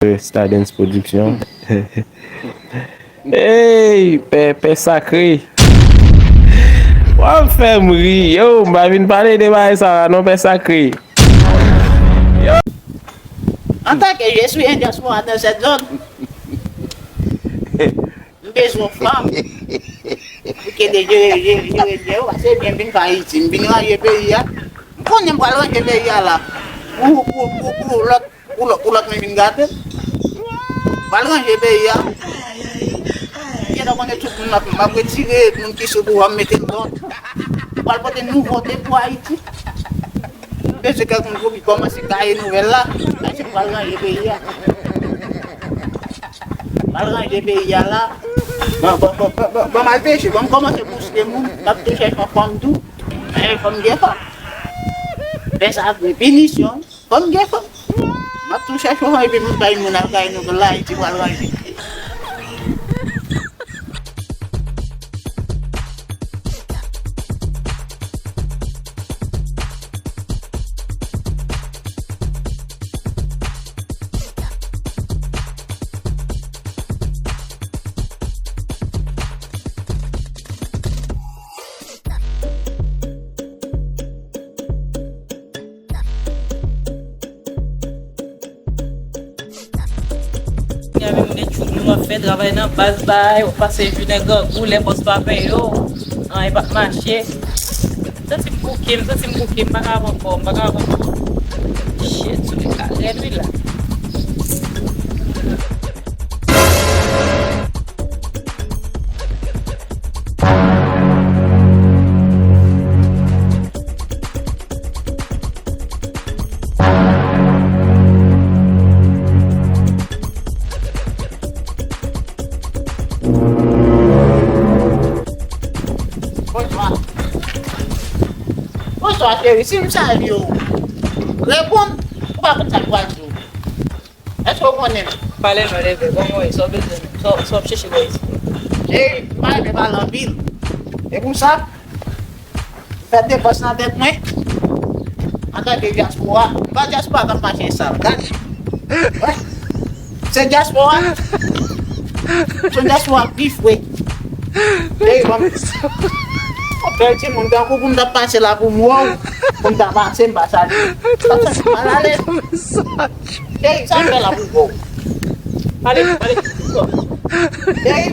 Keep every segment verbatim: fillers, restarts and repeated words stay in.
Stardens Production. Ey, pè, pè sakre. W ap fè m ri. Yo, m pa vin pale de bagay sa a non, pè sakre. Yo. En tant que je suis un diaspora dans cette zone, m bezwen yon fanm pou k ede jere, jere, jere byen yo, paske byen m vin fè Ayiti, m vin ranje peyi a. M konnen m pral ranje peyi a la. Pou, pou, pou, pou lòt, pou lòt, pou lòt moun vin gate l. M pral ranje peyi a. Gentan konnen tout moun m ap, m ap retire moun ki sou pouvwa, m mete lòt. M pral pote nouvote pou Ayiti. M bezwen kèk moun pou ki kòmanse gaye nouvèl la. Ayiti pral ranje peyi a. Pral ranje peyi a la. Bon, bon, bon, bon, bon, bon, m al peche. Bon, m kòmanse bouske moun. M ap tou chèche yon fanm tou. Fò m gen fanm. Fè sa vre pinisyon. Fò m gen fanm. M ap tou chèche yon fanm epi m bay moun al gaye nouvèl la, Ayiti pral ranje. Gade moun etid nou ap fè travay nan baz bay, w ap pase jou nan grangou, lè bòs pa peye w, anyen p ap mache. M santi m bouke, m santi m bouke, m pa ka pran kò, m pa ka pran kò. Shit, soulye ka rèd wi la. Bonswa. Bonswa, cheri. Si m salye w, reponn. Ou pa konn sa m pral di w. Èske w konnen m? Pale non, leve. Kòman w ye? Sa w bezwen? Sa w, sa w ap chèche bò isit? Cheri, m pa renmen pale anpil. E pou sa, m fè defans nan tèt mwen. Antanke dyaspora, m pa dyaspora k ap mache sal. Gade. Wè. Se dyaspora. Se yon dyaspora pi fre. Cheri, ban m yon bèl timoun tankou pou m t ap pase la pou m wè w, pou m ta pase, m pa salye. Sa fè m mal alèz. Cheri, sa m fè la pou w? Ale, ale. Cheri,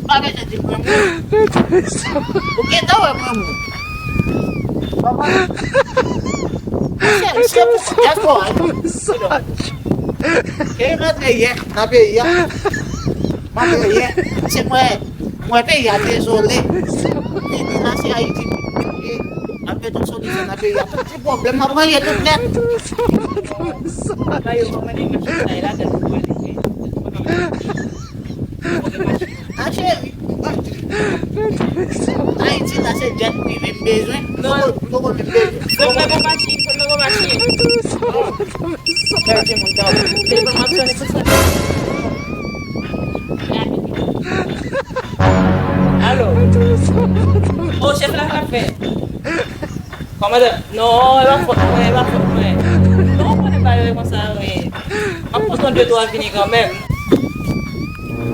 pa bezwen di mwen moun. Ou gentan wè mwen moun. Papa. Cheri, se pou dyaspora. Cheri, rantre yè nan peyi a. Rantre yè. Se mwen. Mwen peyi a dezole. Peyi la se Ayiti. N ap mete yon solisyon nan peyi a. Tout ti pwoblèm ap ranje tout nèt. A cheri. Ayiti la se djèt prive m bezwen. M poko, m poko menm bezwen. Fò m nan gon machin, fò m nan gon machin. Bèl timoun tankou. Telefòn m ap sonnen pou sa. Alo. O, chèf la, sa k ap fèt? Kòmandan, non, e pa fòt mwen, e pa fòt mwen. Non, ou konnen bagay konsa yo ye. M ap pote yon de twa vini kanmenm.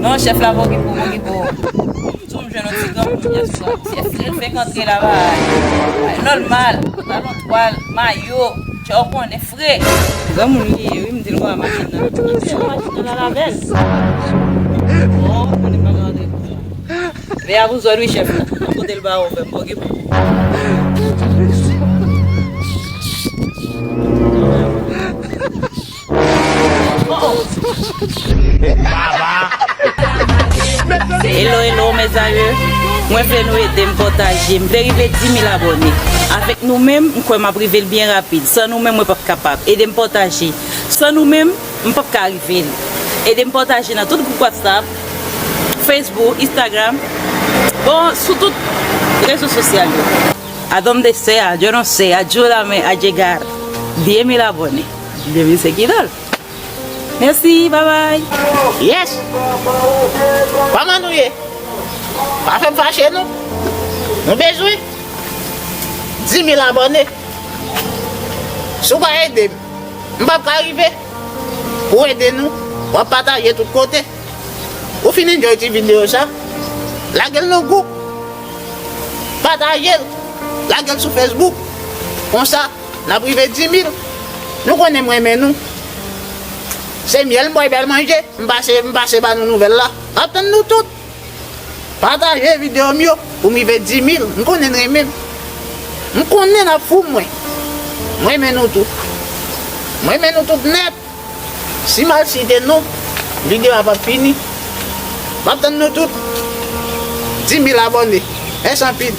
Non, chèf la pa okipe w, pa okipe w. M di w m jwenn yon ti granmoun yè swa. Chèf, lè l fenk antre la, bagay nòmal. Pantalon twal, mayo, tchè, ou konnen. Fre! Granmoun li ye, wi, m di l wè machin nan. Machin nan la, la bèl. Bon, konnen pa ka antre konsa. Lè a pou zòd, wi, chèf la. Kote l ba ou, fè m okipe. Hello, hello, mes amours. Mwen vle nou ede m pataje. M vle rive dis mil abòne. Avèk nou menm, m kwè m ap rive l byen rapid. San nou menm, mwen p ap kapab. Ede m pataje. San nou menm, m p ap ka rive l. Ede m pataje nan tout gwoup WhatsApp, Facebook, Instagram. Bon, sou tout rezo sosyal yo. A donde sea, yo no sé, ayúdame a llegar diez mil abòne. Diez mil seguidor. Mèsi, babay. Yes. Kòman nou ye? Pa fè m fache, non. Nou bezwen dis mil abòne. Si w pa ede m, m p ap ka rive. Pou ede nou, W ap pataje tout kote. Ou fin enjoy ti videyo sa, lage l nan gwoup. Pataje l. Lage l sou Facebook. Konsa, n ap rive dis mil. Nou konnen m renmen nou. Se myèl m bwè, bèl manje. M pase, m pase ba nou nouvèl la. M ap tann nou tout. Pataje videyo m yo pou m rive dis mil. M konnen n renmen m. M konnen n ap fou mwen. M renmen nou tout. M renmen nou tout nèt. Si m al site non, videyo a p ap fini. M ap tann nou tout. Dis mil abòne. Mèsi anpil.